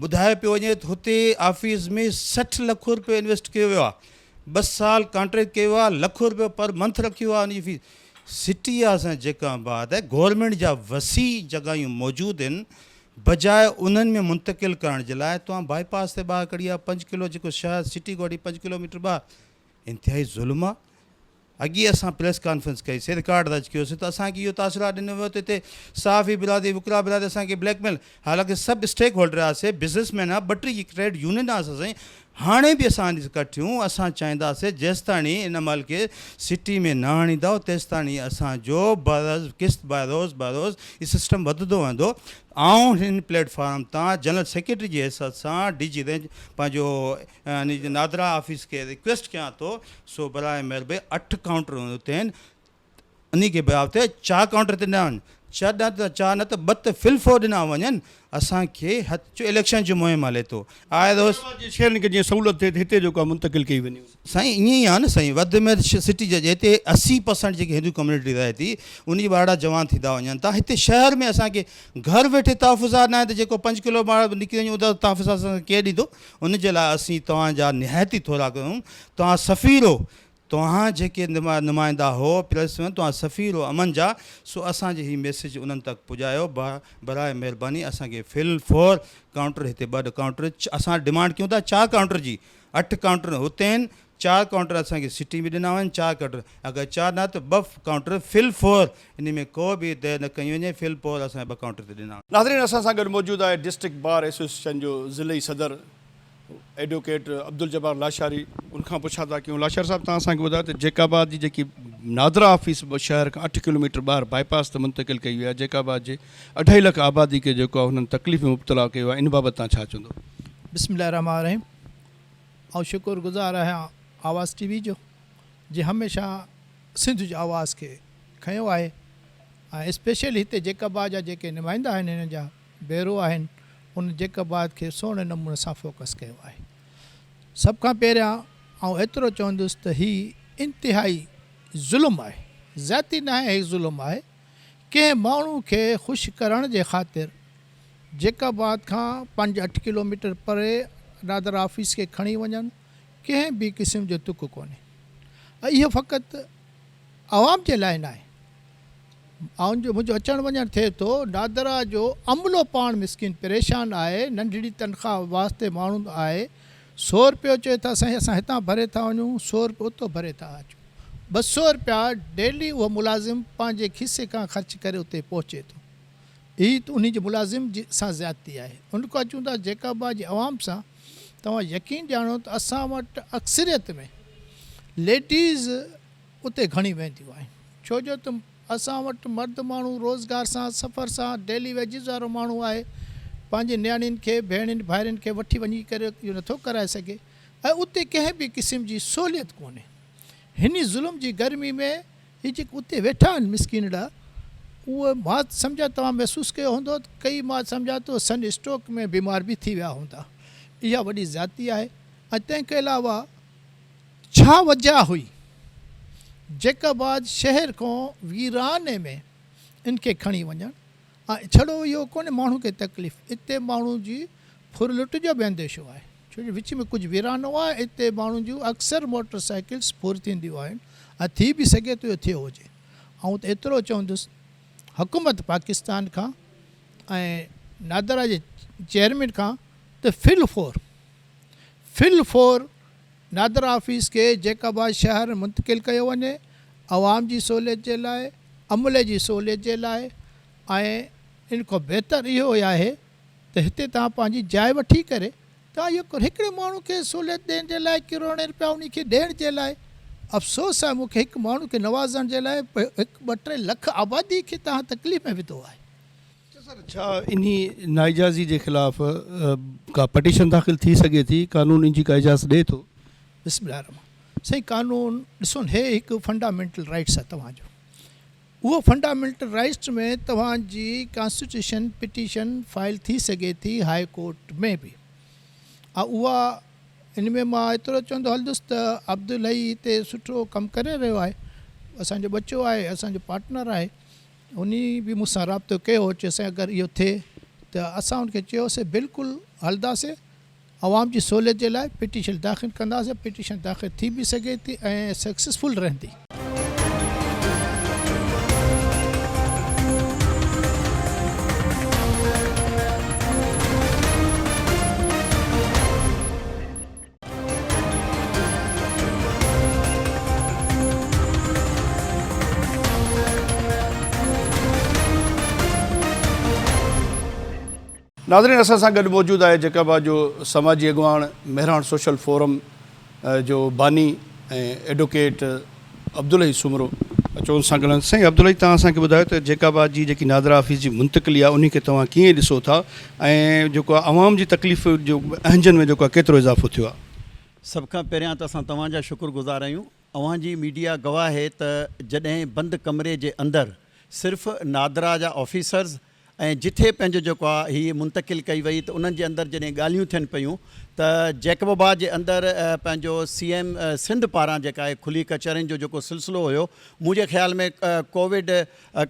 ٻڌايو پيو وڃي ته هتي آفيس ۾ 60 لک روپيو انويسٽ ڪيو ويو آهي، ٻه سال ڪانٽريڪٽ ڪيو ويو آهي، لک روپيو پر منٿ رکيو ويو آهي ان جي فيس. سٽي آهي اسان جي جيڪب آباد ۽ گورنمينٽ جا وسيع جڳهيون موجود آهن بجاء انهن ۾ منتقل ڪرڻ جي لاء توهان بائي پاس تي ٻاهر ڪڍي آهي پنج ڪلو جيڪو شهر سٽي کان وٺي پنج ڪلو ميٽر ٻاهر انتهائي ظلم آهي. اڳي اسان پريس ڪانفرنس ڪئي سي رڪارڊ درج ڪيو سي ته اسان کي اهو تاثرات ڏنو ويو ته هتي صحافي برادري وڪلا برادري اسان کي بليڪ ميل حالانڪه سڀ اسٽيڪ هولڊر آ سي بزنس مين آ ٻه ٽي ٽريڊ يونين آ اسان سائين هاڻي به اسان ڪٺيون اسان چاهيندا سي جيستاڻي ان مهل کي سٽي ۾ نه آڻيندؤ تيستاڻي اسان جو برز قسط باروز باروز هي سسٽم وڌندو ويندو آئون هن پليٽ فارم تان جنرل سيڪريٽري جي حيثيت سان ڊي جي رينج پنهنجو يعني نادرا آفيس کي رڪويسٽ ڪيان ٿو سو براء مهرباني اٺ ڪائونٽر اتي آهن انهي کي بجاء تي چار ڪائونٽر تي ڏنا وڃن چار نه ته چار نه ته ٻه ته فل فور ڏنا وڃن اسان کي هٿ جو اليڪشن جو مهم هلي ٿو آء روز جي شهرين کي جيئن سهولت ٿئي ته هتي جيڪو آهي منتقل ڪئي وڃي. سائين ائين ئي آهي نه سائين وڌ ۾ وڌ سٽي جا هتي 80% جيڪي هندو ڪميونٽي رهي ٿي ان جي ٻارڙا جوان ٿيندا وڃن ٿا هتي شهر ۾ اسان کي گهر ويٺي تحفظات ناهي ته جيڪو پنج ڪلو ٻار نڪري وڃي اهو تحفظات اسان کي ڪير ڏيندو ان جي لاء اسين توهان جا نهايت ئي ٿورا ڪيون. توهان سفير هو. توهان جيڪي نمائندا هو پريس ۾ توهان سفير هو امن جا سو اسان جي هي ميسيج انهن تڪ پڄايو براء مهرباني اسان کي فل فور ڪائونٽر هتي ٻه ڪائونٽر اسان ڊمانڊ ڪيون ٿا چار ڪائونٽر جي اٺ ڪائونٽر هتي آهن چار ڪائونٽر اسان کي سٽي ۾ ڏنا وڃن چار ڪائونٽر اگر چار نه ته ٻه ڪائونٽر فل فور انهي ۾ ڪو به دير نه ڪئي وڃي فل فور اسان کي ٻه ڪائونٽر تي ڏنا وڃن. ناظرين اسان سان گڏ موجود آهي ڊسٽرڪٽ بار ايسوسيئيشن جو ضلعي صدر ايڊووڪيٽ عبدالجبار لاشاري ان کان پڇا ٿا ڪيون لاشاري صاحب توهان اسان کي ٻڌايو ته جيڪب آباد جي جيڪي نادرا آفيس شهر کان اٺ ڪلوميٽر ٻاهر بائي پاس تي منتقل ڪئي وئي آهي جيڪب آباد جي اڍائي لک آبادي کي جيڪو آهي انهن تڪليف ۾ مبتلا ڪيو آهي ان بابت توهان ڇا چوندو. بسم الله الرحمٰن الرحيم آئون شڪر گذار آهيان آواز ٽي وي جو جنهن هميشه سنڌ جي آواز کي کنيو آهي ۽ اسپيشلي هتي جيڪب آباد جا جيڪي نمائندا آهن هنن جا بيرو آهن ان جيڪب آباد کي سهڻي نموني سان فوڪس ڪيو آهي سڀ کان پهريان آئون ايترو چوندس ته هي انتهائي ظلم آهي زيادتي ناهي هي ظلم آهي ڪنهن ماڻهو کي خوش ڪرڻ جي خاطر جيڪب آباد کان پنج اٺ ڪلوميٽر پري نادرا آفيس کي کڻي وڃن ڪنهن به قسم جو تڪ ڪونهي ۽ اهو فقط عوام جي لاء ناهي آئون جو منهنجو اچڻ وڃڻ ٿئي ٿو نادرا جو عملو پاڻ مسڪين پريشان آهي ننڍڙي تنخواه واسطي ماڻهو آهي سو رپيو چئي ٿا سائين اسان هتان ڀري ٿا وڃون سو رپيو اتو ڀري ٿا اچون 200 رپيا ڊيلي اهو ملازم پنهنجي کيسي کان خرچ ڪري اتي پهچي ٿو هي ته انهي جي ملازم جي سان زيادتي آهي. ان کان اچون ٿا جيڪب آباد جي عوام سان توهان يقين ڄاڻو ته اسان وٽ اڪثريت ۾ ليڊيز اتي گهڻي وينديون آهن ڇو جو ته اسان وٽ مرد ماڻهو روزگار سان سفر سان ڊيلي ويجز وارو ماڻهو آهي پنهنجي نياڻين کي ڀيڻين ڀائرين کي وٺي وڃي ڪري اهو نٿو ڪرائي سگهي ۽ اتي ڪنهن به قسم جي سهوليت ڪونهي هن ظلم جي گرمي ۾ هي جيڪي اتي ويٺا آهن مسڪينڙا اهي مان سمجهان توهان محسوس ڪيو هوندو ته ڪئي مان سمجهان ٿو سن اسٽروڪ ۾ بيمار به ٿي ويا هوندا اها وڏي زيادتي آهي ۽ تنهن کان علاوه ڇا وجه هئي جيڪب آباد شهر کان ويراني ۾ ان کي کڻي وڃڻ ۽ ڇڙو اهو ڪونهي ماڻهو کي تڪليف اتي ماڻهو جي ڦر لٽ جو به انديشو آهي ڇو جو وچ ۾ ڪجهه ويرانو آهي اتي ماڻهن جون اڪثر موٽر سائيڪلز ڦر ٿينديون آهن ۽ ٿي به سگهي ٿو اهو ٿيو هجي آئون ته ايترو چوندس حڪومت پاڪستان کان ۽ نادرا جي چيئرمين کان ته فل فور فل فور نادرا آفيس کي جيڪب آباد شهر منتقل ڪيو وڃي، عوام جي سهوليت جي لاء، عملي جي سهوليت جي لاء ۽ ان کان بهتر اهو ئي آهي ته هتي توهان پنهنجي جاء وٺي ڪري توهان اهو ڪريو. هڪڙي ماڻهو کي سهوليت ڏيڻ جي لاء ڪروڙين رپيا انهي کي ڏيڻ جي لاء افسوس آهي مون کي هڪ ماڻهو کي نوازڻ جي لاء هڪ ٻه ٽي لک آبادي کي توهان تڪليف ۾ وڌو آهي. سر ڇا انهي نااجازي جي خلاف ڪا پٽيشن داخل ٿي سگهي ٿي قانون ان جي ڪا اجازت ڏئي ٿو؟ بسم الله الرحمٰن سائين قانون ڏسو هي هڪ فنڊامينٽل رائٽس آهي توهان جو اهو فنڊامينٽل رائٽس ۾ توهان جي ڪانسٽيٽيوشن پٽيشن فائل ٿي سگهي ٿي هاء ڪورٽ ۾ به ۽ اها ان ۾ مان ايترو چوندو هلندس ته عبدالحئي هتي سٺو ڪم ڪري رهيو آهي اسان جو ٻچو آهي اسان جو پارٽنر آهي انهي به مون سان رابطو ڪيو هو چيو سائين اگر اهو ٿئي ته اسان ان کي چيوسي بلڪل هلنداسي عوام جي سهوليت جي لاء پٽيشن داخل ڪنداسي پٽيشن داخل ٿي به سگهي ٿي ۽ سڪسيسفل رهندي. ناظرين اسان سان گڏ موجود آهي جيڪب آباد جو سماجي اڳواڻ مهراڻ سوشل فورم جو باني ۽ ايڊوڪيٽ عبدالحئي سومرو اچو ان سان ڳالهايون سائين عبدالحئي توهان اسان کي ٻڌايو ته جيڪب آباد جي جيڪي نادرا آفيس جي منتقلي آهي انهي کي توهان ڪيئن ڏسو ٿا ۽ جيڪو عوام جي تڪليف جو اهنجن ۾ جيڪو آهي ڪيترو اضافو ٿيو آهي. سڀ کان پهريان ته اسان توهان جا شڪر گذار آهيون. اوهان جي ميڊيا گواهه آهي ته جڏهن بند ڪمري جي اندر صرف نادرا جا آفيسرز ۽ جٿي پنهنجو جيڪو آهي هي منتقل ڪئي وئي ته انهن جي اندر جڏهن ڳالهيون ٿين پيون ته جيڪب آباد جي اندر پنهنجو سي ايم سنڌ پاران جيڪا آهي کلي ڪچهرين جو جيڪو سلسلو هيو منهنجي خيال ۾ ڪووڊ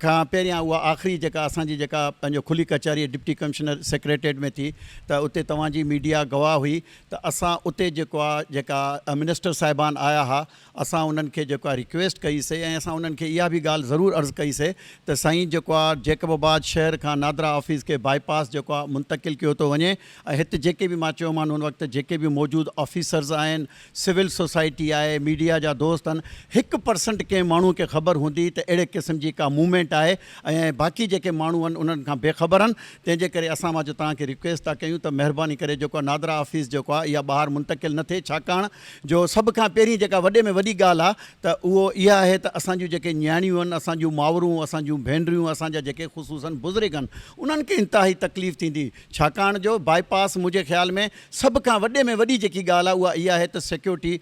کان پهريان اها آخري جيڪا اسان جي جيڪا پنهنجو کلي ڪچهري ڊپٽي ڪمشنر سيڪريٽريٽ ۾ ٿي ته اتي توهان جي ميڊيا گواهه هئي ته اسان اتي جيڪو آ جيڪا منسٽر صاحبان آيا ها اسان انهن کي جيڪو آ ريڪويسٽ ڪئي سي ۽ اسان انهن کي اها به ڳالهه ضرور عرض ڪئي سي ته سائين جيڪو آ جيڪب آباد شهر کان نادرا آفيس کي بائي پاس جيڪو آ منتقل ڪيو ٿو وڃي ۽ هت جيڪي به مان چيومان ان وقت جيڪي به موجود آفيسرز آهن سول سوسائٽي آهي ميڊيا جا دوست آهن هڪ پرسنٽ ڪنهن ماڻهو کي خبر هوندي ته اهڙي قسم جي ڪا موومينٽ آهي ۽ باقي جيڪي ماڻهو آهن انهن کان بي خبر آهن تنهن جي ڪري اسان مان جو توهان کي ريڪويسٽ ٿا ڪيون ته مهرباني ڪري جيڪو آهي نادرا آفيس جيڪو آهي اها ٻاهر منتقل نه ٿئي ڇاڪاڻ جو سڀ کان پهرين جيڪا وڏي ۾ وڏي ڳالهه آهي ته اهو اها آهي ته اسان جون جيڪي نياڻيون آهن اسان جون مائرون اسان جون ڀينريون اسان جا جيڪي خصوصن بزرگ آهن انهن کي انتهائي تڪليف ٿيندي ڇاڪاڻ جو بائي پاس منهنجي خيال ۾ سڀ کان وڏي ۾ وڏي جيڪي ڳالهه آهي اها اها آهي ته سيڪيورٽي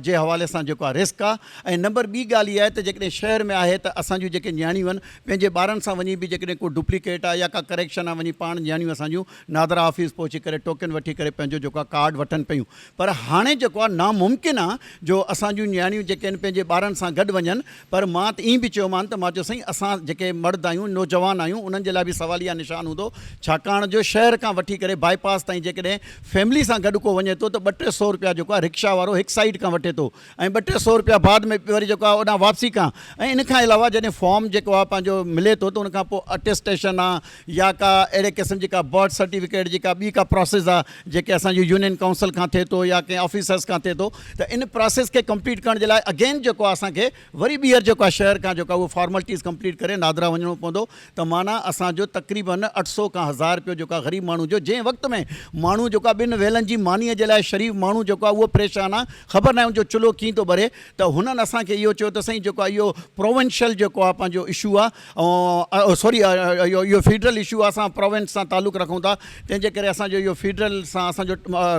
جي حوالي سان جيڪو آهي رسڪ آهي ۽ نمبر ٻي ڳالهه اها آهي ته جيڪڏهن شهر ۾ آهي ته اسان جون جيڪي نياڻيون آهن پنهنجي ٻارن سان وڃي به جيڪڏهن ڪو ڊپليڪيٽ آهي يا ڪا ڪريڪشن آهي وڃي پاڻ نياڻيون اسان جون نادرا آفيس پهچي ڪري ٽوڪن وٺي ڪري پنهنجو جيڪو آهي ڪارڊ وٺن پيون پر هاڻي جيڪو آهي ناممڪن آهي جو اسان جون نياڻيون جيڪي آهن پنهنجي ٻارن سان گڏ وڃن پر مان ته ائين به چيومان ته مان چيو سائين اسان جيڪي مرد آهيون نوجوان آهيون انهن جي لاء به سواليه نشان هوندو ڇاڪاڻ جو شهر کان وٺي ڪري بائي پاس تائين جيڪڏهن فيملي سان گڏ ڪو وڃي ٿو ته ٻه ٽي سو روپيا جيڪو آهي رڪشا وارو هڪ سائيڊ کان وٺي ٿو ۽ ٻه ٽي سو روپيا بعد ۾ وري جيڪو آهي اوڏانهن واپسي کان ۽ ان کان علاوه جڏهن فارم جيڪو آهي پنهنجو ملي ٿو ته ان کان پوء اٽيسٽيشن آهي يا ڪا اهڙي قسم جي ڪا برٿ سرٽيفڪيٽ جي ڪا ٻي ڪا پراسيس آهي جيڪي اسان جي يونين ڪائونسل کان ٿئي ٿو يا ڪنهن آفيسرس کان ٿئي ٿو ته ان پراسيس کي ڪمپليٽ ڪرڻ جي لاء اگين جيڪو آهي اسان کي وري ٻيهر جيڪو آهي شهر کان جيڪو آهي اهو فارملٽيز ڪمپليٽ ڪري نادرا وڃڻو پوندو ته معنيٰ اسان جو تقريبن 800 کان هزار رپيو جيڪو آهي غريب ماڻهو جو جنهن وقت ۾ ماڻهو جيڪو آهي ٻن ويلن جي. وقتن جي مانيء جي لاء شريف ماڻهو جيڪو آهي اهو پريشان آهي خبر ناهي ان جو چلهو ڪيئن ٿو ٻري ته هنن اسان کي اهو چيو ته سائين جيڪو آهي اهو پروونشل جيڪو آهي پنهنجو اشو آهي سوري اهو فيڊرل اشو آهي اسان پروونس سان تعلق رکون ٿا تنهن جي ڪري اسان جو اهو فيڊرل سان اسان جو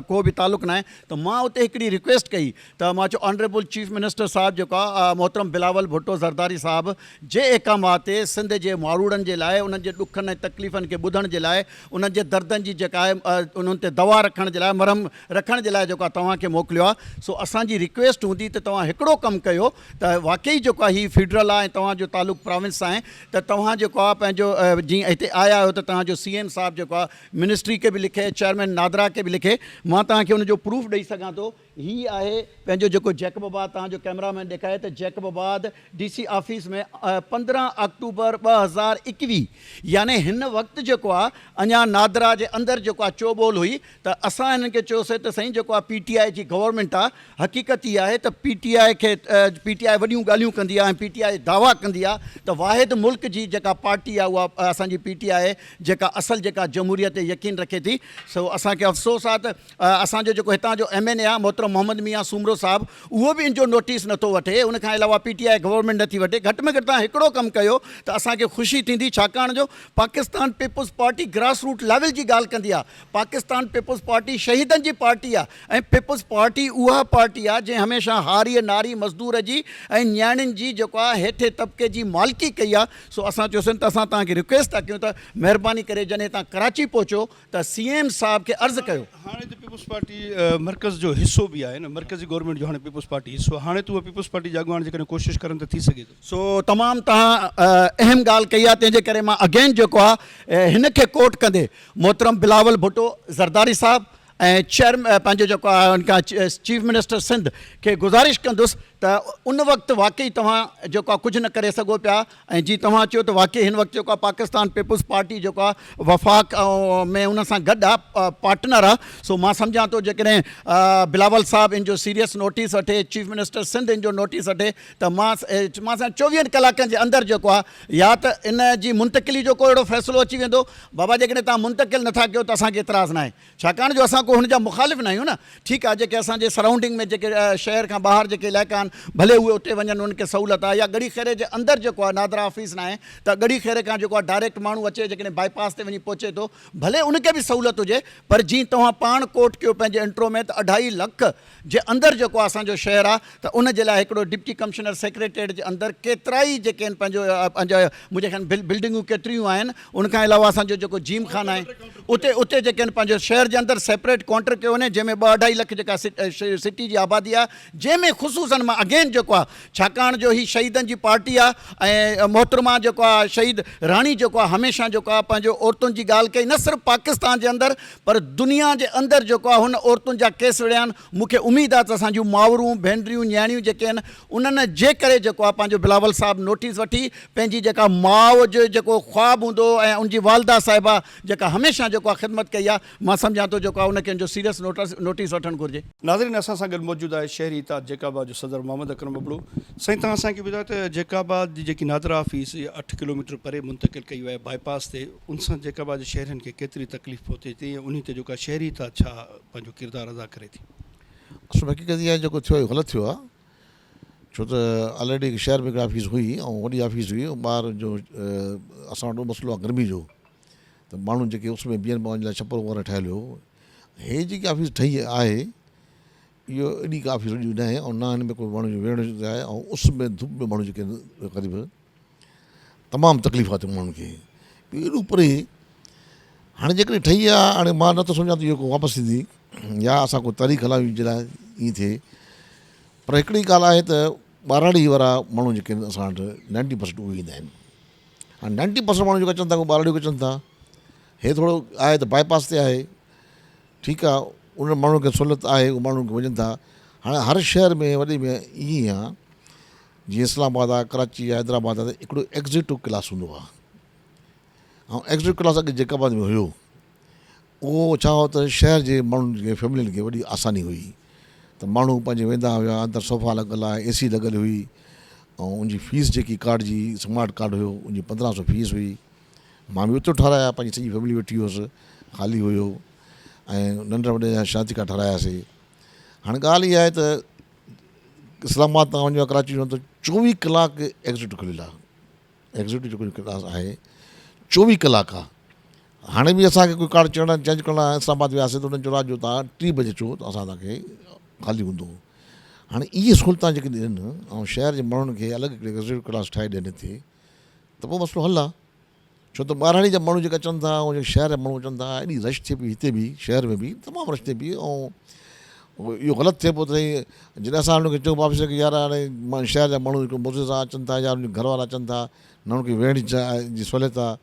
ڪو به تعلق ناهي ته مان اتي هڪڙي رڪويسٽ ڪئي ته مان چيو آنريبل چيف منسٽر صاحب جيڪو آهي محترم بلاول ڀٽو زرداري صاحب جي احڪامات تي سنڌ جي ماروئڙن جي لاء انهن جي ڏکن ۽ تڪليفن کي ٻڌڻ جي لاء انهن جي دردن جي جيڪا آهي انهن تي دوا رکڻ جي لاء مرهم رکڻ جي لاء جيڪو آهي توهان کي موڪليو آهي سو اسان جي رڪويسٽ هوندي ته توهان هڪڙو ڪم ڪيو ته واقعي جيڪو آهي هي فيڊرل آهي ۽ توهان جو تعلق پراونس سان آهي ته توهان جيڪو آهي پنهنجو جيئن هتي آيا آهيو ته توهان جو سي ايم صاحب جيڪو آهي منسٽري کي به لکي چيئرمين نادرا کي به لکي مان توهان کي ان جو پروف ڏئي سگهان ٿو هي آهي پنهنجو جيڪو جيڪب آباد توهان جو ڪئميرا مين ڏيکاري ته Jacob Abad D C office ۾ 15 October 2021 يعني هن وقت جيڪو آهي اڃا نادرا جي اندر جيڪو آهي چوٻول هئي ته اسان هنن کي چيوسي ته سائين جيڪو آهي پي ٽي آء جي گورنمينٽ آهي حقيقت هي آهي ته پي ٽي آء کي پي ٽي آء وڏيون ڳالهيون ڪندي آهي ۽ پي ٽي آء دعويٰ ڪندي آهي ته واحد ملڪ جي جيڪا پارٽي آهي اها اسان جي پي ٽي آء جيڪا اصل جيڪا جمهوريت تي يقين رکي ٿي سو اسان کي افسوس آهي ته اسان جو جيڪو هتان جو ايم اين اي آهي محترم محمد ميان سومرو صاحب اهو به ان جو نوٽيس نٿو وٺي ان کان علاوه پي ٽي I government نٿي وٺي گهٽ ۾ گهٽ توهان هڪڙو ڪم ڪيو ته اسان کي خوشي ٿيندي ڇاڪاڻ جو Pakistan Peoples Party grass root level جي ڳالهه ڪندي آهي پاڪستان پيپلز پارٽي شهيدن جي پارٽي آهي ۽ پيپلز پارٽي اها پارٽي آهي جنهن هميشه هاريء ناري مزدور جي ۽ نياڻين جي جيڪو آهي هيٺين طبقي جي مالڪي ڪئي آهي سو اسان چيوسين ته اسان توهان کي رڪويسٽ ٿا ڪيون ته مهرباني ڪري جڏهن توهان ڪراچي پهچو ته سي ايم صاحب کي عرض ڪيو. هاڻي ته پيپلز پارٽي مرڪز جو حصو به آهي نه مرڪزي گورنمينٽ جو هاڻي پيپلز پارٽي حصو آهي هاڻي ته اهي پيپلز پارٽي جا اڳواڻ جيڪڏهن ڪوشش ڪرن ته ٿي سگهي ٿو. سو تمام توهان اهم ڳالهه ڪئي آهي تنهن جي ڪري مان اگين جيڪو آهي هن کي ڪوٽ ڪندي محترم بلاول ڀٽو زرداري صاحب ۽ چيئر پنهنجو جيڪو آهي ان کان چيف منسٽر سنڌ کي گذارش ڪندس ته ان وقت واقعي توهان جيڪو آهي ڪجهه نه ڪري سگهو پيا ۽ جي توهان چيو ته واقعي هن وقت جيڪو آهي پاڪستان پيپلز پارٽي جيڪو آهي وفاق ۾ ان سان گڏ آهي پارٽنر آهي سو مان سمجهان ٿو جيڪڏهن بلاول صاحب ان جو سيريس نوٽيس وٺي چيف منسٽر سنڌ ان جو نوٽيس وٺي ته مان مان سان چوويهن ڪلاڪن جي اندر جيڪو آهي يا ته ان جي منتقلي جو ڪو اهڙو فيصلو اچي ويندو بابا جيڪڏهن توهان منتقل نٿا ڪيو ته اسان کي اعتراض ناهي ڇاڪاڻ جو اسان ڪو هن جا مخالف ناهيون نه. ٺيڪ آهي جيڪي اسان جي سرائونڊنگ ۾ جيڪي شهر کان ٻاهر جيڪي علائقا آهن ڀلي اهي اتي وڃن انهن کي سهولت آهي يا ڳڙهي خيري جي اندر جيڪو آهي نادرا آفيس ناهي ته ڳڙهي خيري کان جيڪو آهي ڊائريڪٽ ماڻهو اچي جيڪڏهن بائي پاس تي وڃي پهچي ٿو ڀلي ان کي به سهولت هجي پر جيئن توهان پاڻ ڪوٽ ڪيو پنهنجي انٽرو ۾ ته اڍائي لک جي اندر جيڪو آهي اسان جو شهر آهي ته ان جي لاء هڪڙو ڊپٽي ڪمشنر سيڪريٽريٽ جي اندر ڪيترائي جيڪي آهن پنهنجو پنهنجا منهنجي خيال بلڊنگون ڪيتريون آهن ان کان علاوه اسان جو جيڪو جيم خانه آهي اتي اتي جيڪي آهن پنهنجو شهر جي اندر سيپريٽ ڪائونٽر ڪيو وڃي جنهن ۾ ٻه اڍائي لک جيڪا سٽي جي آبادي آهي جنهن ۾ خصوصن مان اگين جيڪو آهي ڇاڪاڻ جو هي شهيدن جي پارٽي آهي ۽ محترمه جيڪو آهي شهيد راڻي جيڪو آهي هميشه جيڪو آهي پنهنجو عورتن جي ڳالهه ڪئي نه صرف پاڪستان جي اندر پر دنيا جي اندر جيڪو آهي هن عورتن جا ڪيس وڙهيا آهن مون کي اميد آهي ته اسان جون مائرون ڀينريون نياڻيون جيڪي آهن انهن جي ڪري جيڪو آهي پنهنجو بلاول صاحب نوٽيس وٺي پنهنجي جيڪا ماء جو جيڪو خواب هوندو هو ۽ ان جي والده صاحبه جيڪا هميشه جيڪو آهي خدمت ڪئي آهي مان سمجهان ٿو جيڪو آهي ان کي ان جو سيريس نوٽيس وٺڻ گهرجي. ناظرين اسان سان گڏ موجود آهي شهري اتحاد جيڪب آباد جو صدر محمد اڪرم ابڙو. سائين توهان اسان کي ٻڌايو ته جيڪب آباد جي جيڪي نادرا آفيس اٺ ڪلوميٽر پري منتقل ڪئي وئي آهي بائي پاس تي ان سان جيڪب آباد جي شهرين کي ڪيتري تڪليف پهتي ٿي ۽ انهي تي جيڪا شهري اتحاد ڇا پنهنجو ڪردار ادا ڪري ٿي. اصل ۾ حقيقت اها آهي جيڪو ٿيو اهو غلط ٿيو آهي ڇو ته آلريڊي هڪ شهر ۾ هڪڙي آفيس هئي ۽ وڏي آفيس هئي ٻاهر جو اسان وٽ مسئلو آهي گرمي جو ته ماڻهو جيڪي اس ۾ بيهن پيا ان جي لاء ڇپر وغيره ٺهيل هيو هي جيڪي آفيس ٺهي آهي اهو ايڏي ڪا آفيس وڏي ناهي ۽ نه هن ۾ ڪو ماڻهو جو ويهڻ جو جاء آهي ۽ اس ۾ ڌوپ ۾ ماڻهو جيڪي غريب تمام تڪليف آهي ماڻهن کي ايڏو پري هاڻي جيڪڏهن ٺهي آهي هاڻي مان نٿو سمجهان ته اهو ڪو واپس ٿيندي يا اسان ڪو تحريڪ هلايون جي لاء ائين ٿئي پر هڪڙي ڳالهه آهي ته ٻهراڙي وارا ماڻهو جيڪي آهن اسان وٽ نائنٽي پرسنٽ اهي ايندا آهن هاڻي نائنٽي پرسنٽ ماڻهو جيڪو اچن ٿا ٻهراڙي کان اچن ٿا هي ٿورو آهي ته باء پاس تي آهي ٺيڪ آهي انهن ماڻهن کي سهولت آهي اهي ماڻهو وڃن ٿا هاڻي هر شهر ۾ وڏي ۾ ائين آهي جيئن اسلام آباد آهي ڪراچي آهي حيدرآباد آهي ته هڪڙو ايگزيڪٽو ڪلاس هوندو آهي ۽ ايگزيڪٽو ڪلاس اڳي جيڪب آباد ۾ هيو اهو ڇا هو ته شهر جي ماڻهن کي فيملين کي وڏي آساني هئي ته ماڻهو پنهنجي ويندا هيا اندر صوفا لڳل آهي اي سي لڳل هئي ۽ ان جي فيس جيڪي ڪارڊ جي سمارٽ ڪارڊ هيو ان جي 1500 فيس هئي مان به اتي ٺهرايا پنهنجي سڄي فيملي ويٺي هيس خالي هيو ۽ ننڍڙا وڏي جا شناختي ڪارڊ ٺهراياسي هاڻي ڳالهه اها آهي ته اسلام آباد تان وڃو يا ڪراچي وڃو ته چوويهه ڪلاڪ ايگزيڪيوٽو کليل آهي ايگزيڪيوٽو جيڪو ڪلاس آهي چوويهه ڪلاڪ آهي هاڻي به اسانکي ڪوئي ڪارڊ چڙهڻ چينج ڪرڻ لاء اسلام آباد وياسي ته انهن چيو رات جو تان ٽي بجي اچو ته اسان تان کي خالي هوندو هاڻي اهي سهولتان جيڪي ڏين ۽ شهر جي ماڻهن کي الڳ هڪڙي ايگزيڪيوٽو ڪلاس ٺاهي ڏين هتي ته پوء مسئلو حل آهي ڇو ته ٻهراڙي جا ماڻهو جيڪي اچن ٿا ۽ جيڪي شهر جا ماڻهو اچن ٿا ايڏي رش ٿئي پئي هتي به شهر ۾ به تمام رش ٿئي پئي ۽ اهو غلط ٿئي پيو ته سائين جڏهن اسان هنن کي چئون آفيسر کي يار هاڻي شهر جا ماڻهو هڪ معزز اچن ٿا يا انهن جا گهر وارا اچن ٿا نه انهن کي ويهڻ جي سهوليت آهي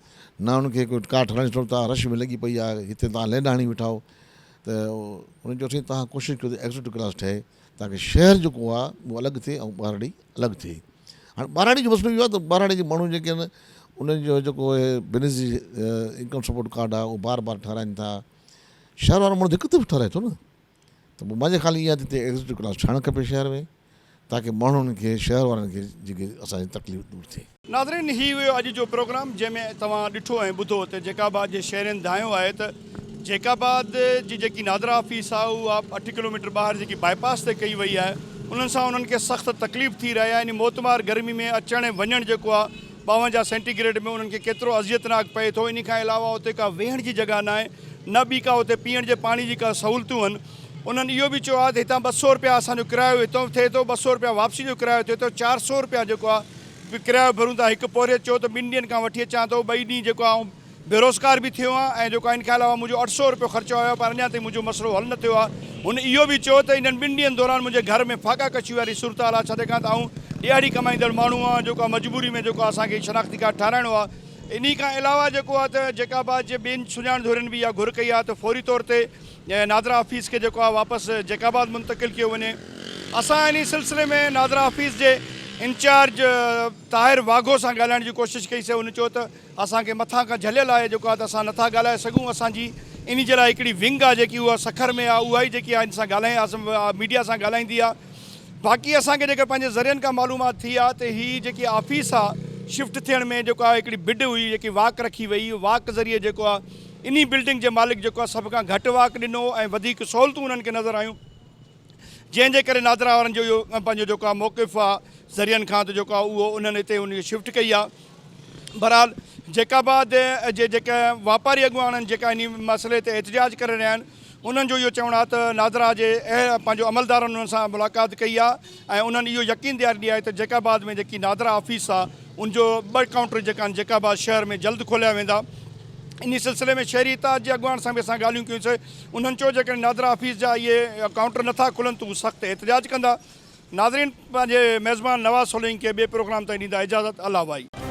نه انهن کي ڪو ڪار ٺهرائڻ جي سهولت آهي رش ۾ لڳي پئي آهي هتي توهان لين هڻي ويٺا آهيو ته انهن چيو سائين توهان ڪوشش ڪيو ته ايگزيڪيوٽو ڪلاس ٺهي تاڪه شهر جيڪو آهي اهو الڳ ٿئي ۽ ٻهراڙي الڳ ٿئي. هاڻي ٻهراڙي جو مسئلو اهو آهي ته ٻهراڙي جي ماڻهو جيڪي آهن انهن جو جيڪو اهي بينظير انڪم سپورٽ ڪارڊ آهي اهو بار بار ٺهرائين ٿا. شهر وارو ماڻهو هڪ دفعو ٺهرائي ٿو نه ته پوء منهنجي خيال اها ته هتي ايگزيڪيوٽو ڪلاس ٺهڻ کپي شهر ۾ تاڪه ماڻهن کي شهر وارن کي جيڪي اسان جي تڪليف دور ٿئي. ناظرين هي هيو اڄ جو پروگرام جنهن ۾ توهان ڏٺو ۽ ٻڌو ته جيڪب آباد جي شهرين دانهيو آهي ته جيڪب آباد جي جيڪي نادرا آفيس آهي اها 8 ڪلوميٽر ٻاهر جيڪي بائي پاس تي ڪئي وئي آهي انهن سان انهن کي سخت تڪليف ٿي رهي آهي يعني موتمار گرمي ۾ اچڻ ۽ وڃڻ جيڪو آهي 52 سينٽي گريڊ ۾ انهن کي ڪيترو اذيتناڪ پئي ٿو انهي کان علاوه اتي ڪا ويهڻ جي جڳهه ناهي نه ٻي ڪا اتي پيئڻ جي پاڻي جي ڪا سهولتون آهن انهن اهو به چيو آهي ته هتان 200 رپيا اسان جو ڪرايو هتان ٿئي ٿو 200 رپيا واپسي جو ڪرايو ٿئي ٿو 400 رپيا جيڪو آهي به ڪرايو ڀرون ٿا هڪ پورهيت چيو ته ٻن ڏينهن کان وٺي اچان ٿو ٻئي ڏينهن جيڪو آئون بيروزگار به ٿيو آهيان ۽ جيڪو ان کان علاوه منهنجو 800 رپيو خرچو آيو آهي پر اڃا تائين منهنجو مسئلو حل نه ٿيو آهي هن اهو به چيو ته انهن ٻن ڏينهن دوران منهنجي گهر ۾ فاقا ڪشي واري صورتحال آهي ڇاڪاڻ ته آئون ڏهاڙي ڪمائيندڙ ماڻهو آهيان جيڪو آهي مجبوري ۾ جيڪو اسان کي شناختي ڪارڊ ٺاهرائڻو آهي انهي کان علاوه جيڪو آهي ته جيڪب آباد جي ٻين سڃاڻ ڌرين به اها گهر ڪئي آهي ته فوري طور تي نادرا آفيس کي جيڪو آهي واپس جيڪب آباد منتقل ڪيو وڃي. اسان انهي سلسلي ۾ نادرا آفيس جي انچارج طاهر واگهو سان ڳالهائڻ جي ڪوشش ڪئي سي هن چيو ته اسان کي مٿان کان جهليل آهي جيڪو آهي ته اسان نٿا ڳالهائي سگهون اسان جي انهي جي لاء هڪڙي ونگ آهي جيڪي اها سکر ۾ آهي اها ئي جيڪي آهي ان سان ڳالهائي ميڊيا سان ڳالهائيندي آهي باقي اسان کي جيڪا پنهنجي ذريعن کان معلومات ٿي آهي ته هي جيڪي آفيس آهي شفٽ ٿيڻ ۾ جيڪو آهي هڪڙي بڊ هئي جيڪي واڪ رکي وئي واڪ ذريعي جيڪو آهي انهي بلڊنگ جي مالڪ جيڪو آهي سڀ کان گهٽ واڪ ڏنو ۽ وڌيڪ سهولتون انهن کي نظر آيون جنهن جي ڪري نادرا وارن جو اهو پنهنجو جيڪو آهي موقف آهي ذريعن کان ته جيڪو آهي اهو انهن هتي ان کي شفٽ ڪئي آهي بهرحال جيڪب آباد جي جيڪا واپاري اڳواڻن جيڪا انهي مسئلي تي احتجاج ڪري رهيا آهن انهن جو اهو چوڻ آهي ته نادرا جي پنهنجو عملدارن انهن سان ملاقات ڪئي آهي ۽ انهن اهو يقين ڏياري آهي ته جيڪب آباد ۾ جيڪي نادرا آفيس آهي ان جو ٻه ڪائونٽر جيڪا آهن جيڪب آباد شهر ۾ جلد کوليا ويندا. انهي سلسلي ۾ شهري اتحاد جي اڳواڻ سان به اسان ڳالهيون ڪيون سي انهن چيو جيڪڏهن نادرا آفيس جا اهي ڪائونٽر نٿا کلن ته هو سخت احتجاج ڪندا. ناظرين پنهنجي ميزبان نواز سولنگي کي ٻئي پروگرام تائين ڏيندا اجازت الله وائي.